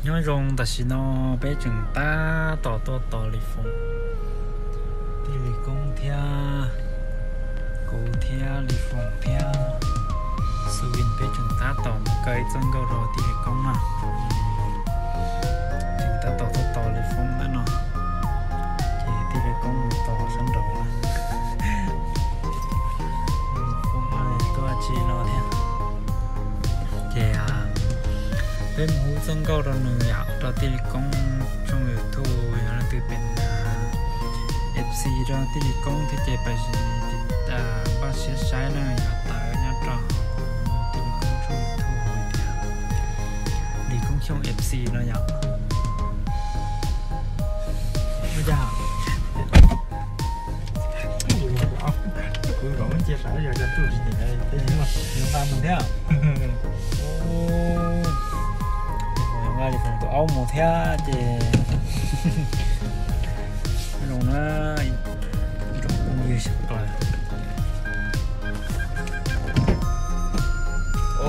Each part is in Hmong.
Nyob zoo, tam sim no peb tseem tab tom tuaj tos Lis Foom, tij Lis Koob thiab kuv thiab Lis Foom thiab Xu Vin peb tseem tab tom mus kaw ib txoj nkauj rau tij Lis Koob no. Tseem tab tom tuaj tos Lis Foom ntawm no, ces tij Lis Koob mus tos sab nraud lawm. Lis Foom tuaj tsis los thiab. Ces peb mus hu txoj nkauj rau nws yom, rau tij Lis Koob tshooj YouTube, yog leej twg pem F C rau tij Lis Koob thiab ces pab siab saib na, yog tawm nyob rau tij Lis Koob tshooj YouTube hais tias Lis Koob Xyooj F C no yom. Kuv kom muab cia tas, yog cov tub tsis nyiam, nqa mus thiab. Nqa Lis Foom tus aub mus thiab ces zoo na, ib tsoom phooj ywg sawv daws.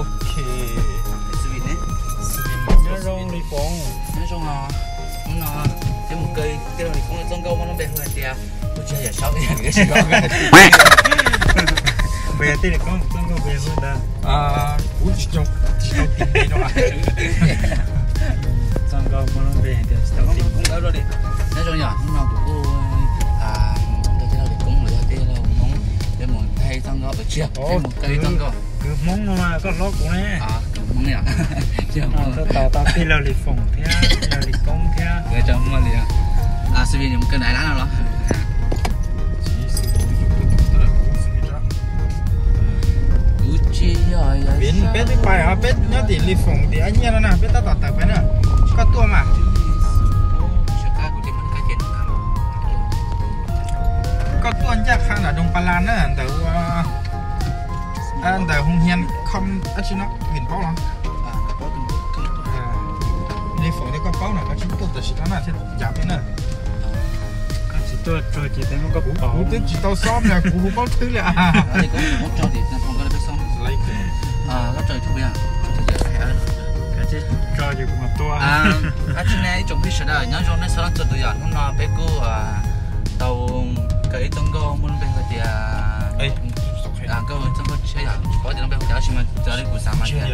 Ok. Nyob zoo Lis Foom. Nyob zoo os. Hnub no peb mus kaw tij laug Lis Koob txoj nkauj muaj lub npe hu hais tias Kuv tsis yog Yawm Saub. Puas yog tij laug Lis Koob txoj nkauj puas yog hu ntawd? Kuv tsis tau, tsis tau tis npe no. Txoj nkauj muaj lub npe hais tias tsis tau tis npe. Nyob zoo yom, hnub no kuv kuj tau tij laug Lis Koob los yog tij laug Hmoob, peb mus thaij txoj nkauj, tsis yog, peb mus kaw txoj nkauj. Kwv Hmoob no mas koj hlob kuv ne. Kwv Hmoob yom. Tuaj tos tau tij laug Lis Foom thiab tij laug Lis Koob thiab. Xu Vin mus kaw nram lab no los? Kuv tsis yog Yawm Saub. Peb twb pais os, peb nyob tim Lis Foom tim Ab Nyiaj no na, peb tab tom tawm pais na. Koj tuaj mas. Koj tuaj ncaj qha nram Doog Pas Las na, ntawm ua, ntawm Hoo Hias Khom dab tsi no, Vim paub los? Lis Foom tias koj paub na, koj tsis tuaj tam sim no na thiaj cav peb na. Koj tsis tuaj tsuag ces peb muab koj pom. Kuv twb tsis tau xob na, kuv hu paub thwb li. Koj tso ces kuv mam tuaj. Ab tsi ne ib tsoom phooj ywg sawv daws, nyob zoo nej txhua leej txhua tus yom. Hnub no peb kuj tau kaw ib txoj nkauj muaj lub npe hu tias, nkauj txoj nkauj tshiab yom, tsis paub tias lub npe hu cas tab sis mas raws li kuv xav mas tsis yog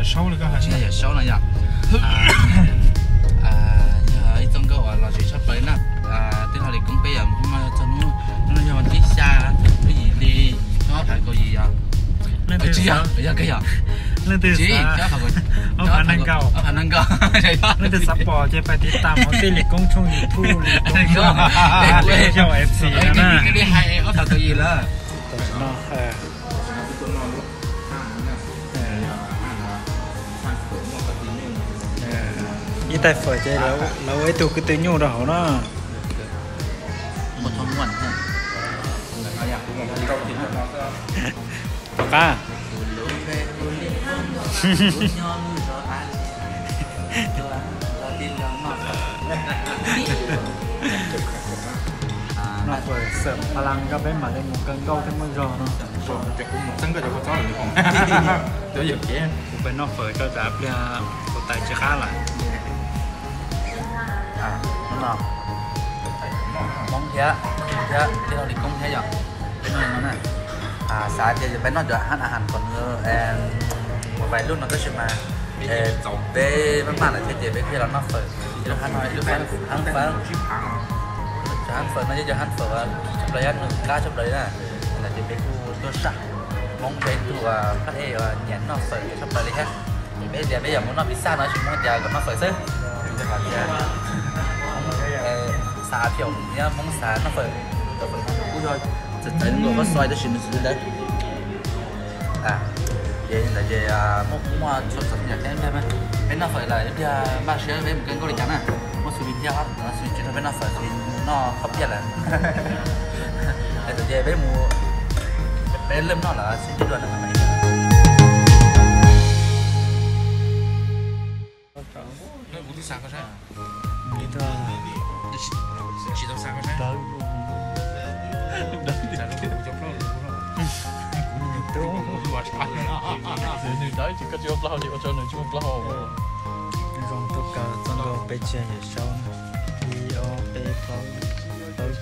Yawm Saub no yom. Yog ib txoj nkauj uas lom zem tshaj plaws na. Tij laug Lis Koob peb yom, hnub no yog txog hnub, hnub no yog vas thib xya lub yim hli, ob phav kaum yim yom. Tsis yog, yog kawg yom. Leej twg xav, ob phav nees nkaum, ob phav nees nkaum. Leej twg xav pom ces pais tiv tas hauv tij Lis Koob tshooj YouTube, Lis Koob Xyooj F C no na. Ob phav kaum yim lawm. Ib tais fawm ces lawv ua ib tug kwv tw nyuj rau hauv na. Tom qab. Noj fawm xwm pha las koj peb mam li mus kaw nkauj thiab muaj zog no. Kuv pais noj fawm tso tsam pliag kuv tais tsis qab lawm. Hmoob thiab, thiab tij laug Lis Koob thiab yom. Peb noj no na. Xav tias yuav peb noj cov hab a has kom nws mus vais lub no tab sis mas peb maj maj lawm thiab ces peb thiaj los noj fawm. Cov hab no ib lub hab fawm, cov hab fawm no yog cov hab fawm tshaj plaws, nws qab tshaj plaws na. Ces peb kuj tuaj saj Hmoob peb tug phab ej uas nyiam noj fawm tshaj plaws li thiab. Peb tias peb yuav mus noj pizza no tab sis Hmoob tias kom noj fawm xwb. Xav pheej nyob Hmoob xav noj fawm, cov fawm no kuj yog txawv txawv nkaus koj xoi tab sis nws tsis ntawd. Ces ntawd ces muaj muaj txhua txhua yam thiab, peb noj fawm lawm ib pliag npaj siab peb mus kawg nkaus li cas na. Muaj Xu Vin thiab, Xu Vin tsis nrog peb noj fawm, Xu Vin mus noj khaub piaj lawm. Ntawd ces peb mus, peb laj noj lawm xwb dua na. Nws dawb tsis, koj tsis ua plaub hau ces ua rau nws tsis ua plaub hau. Zoo tuaj kaw txoj nkauj Peb tsev yawm saub, ib ob peb plaub, plaub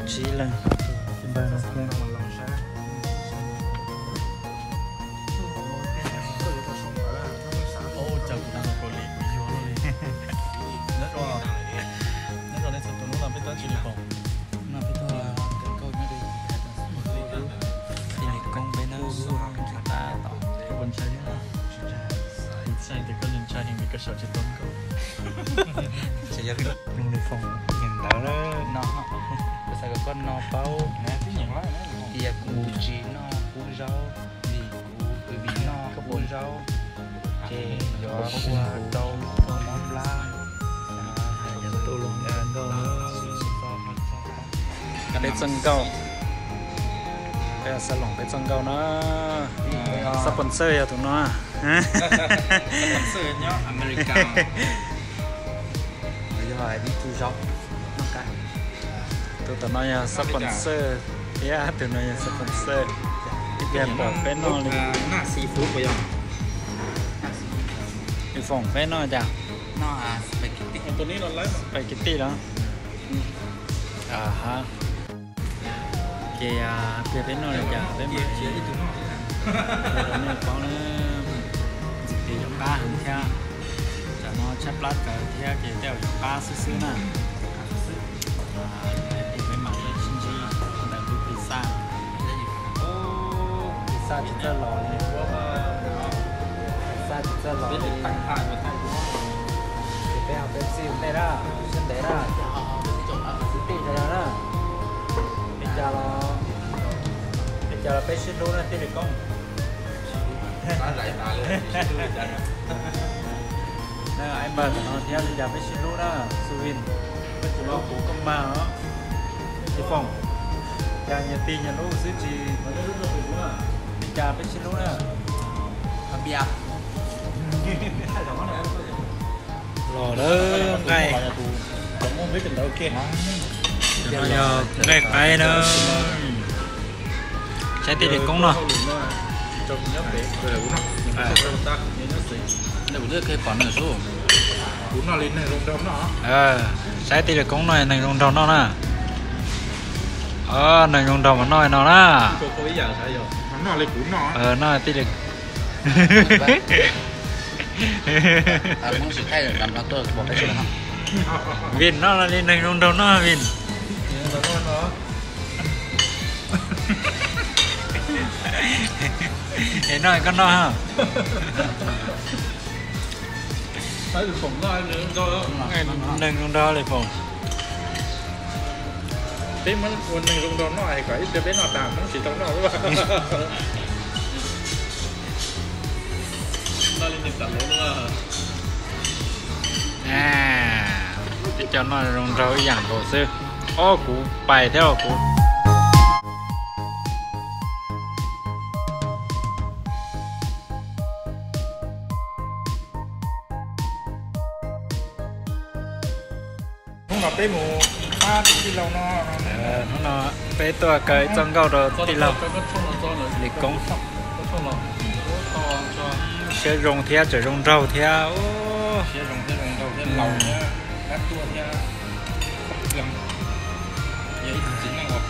tsib leej npawg no thiab. Nyob zoo nej txhua tus, hnub no peb tuaj tsis li foom, no peb tuaj kawm nkauj nyob li, li koob peb na, tab tom ntshai thiab no. Kuv ntshai tias koj ntshai heev vim koj sawv tsis tau nkauj. Nws li foom nyeem ntawv na, no, kuv xav kom koj no paub tias kuv tsis noj kub zaub vim kuv, vim noj kub zaub ces yuav ua rau mob plab. Peb txawj nkauj, peb xav loom peb txawj nkauj na. Sponsor yog tus no. Nyob America. Yog ib tug zaub. Tus tom no yog sponsor thiab tus no yog sponsor. Ib pliag pom peb noj li. Naj xi food puas yog? Li foom peb noj cas? Noj spaghetti. Spaghetti los? Aha. Ces pliag peb noj li cas peb mam qhia rau nej paub na. Ntxim tias yuav qab heev thiab. Tsam no tshaib plab kawg thiab ces tej zaum yuav qab xwb xwb na. Peb mam li sib ntsib ntawm lub pizza. Pizza tsis txawj los li. Pizza tsis txawj los li. Ces peb ho peb txij ua ntej na, siab ntev na, xwb tij rau yog na. Li cas los, li cas los peb sib hlub na tij li koob. Aib npawg tom no thiab li cas peb sib hlub na, Xu Vin, koj tsis los kuv koj mag os. Li foom, cas nyias tig nyias lub xwb tsis, li cas peb sib hlub na. Los lawm nqaij. Cov no yog nqaij qaib na. Saib tij li koob no. Saib tij li koob no neeg zoo nraug noj na. Neeg zoo nraug mas noj no na. Noj tij li. Vin noj li neeg zoo nraug noj Vin. Es noj koj noj. Neeg zoo nraug li foom. Peb Hmoob ua neeg zoo nraug noj es kom ib pliag peb noj tas Hmoob tsis tau noj. Peb cov noj zoo nraug ib yam nkaus xwb. Ob kuv pais thiab os kuv. Hnub no peb mus pab tij laug no. Hnub no peb tuaj kaw ib txoj nkauj rau tij laug Lis Koob. Siab zoo thiab tseem zoo nraug thiab. Siab zoo thiab zoo nraug thiab laus thiab, dab tuaj thiab. Yog ib tug txiv neej uas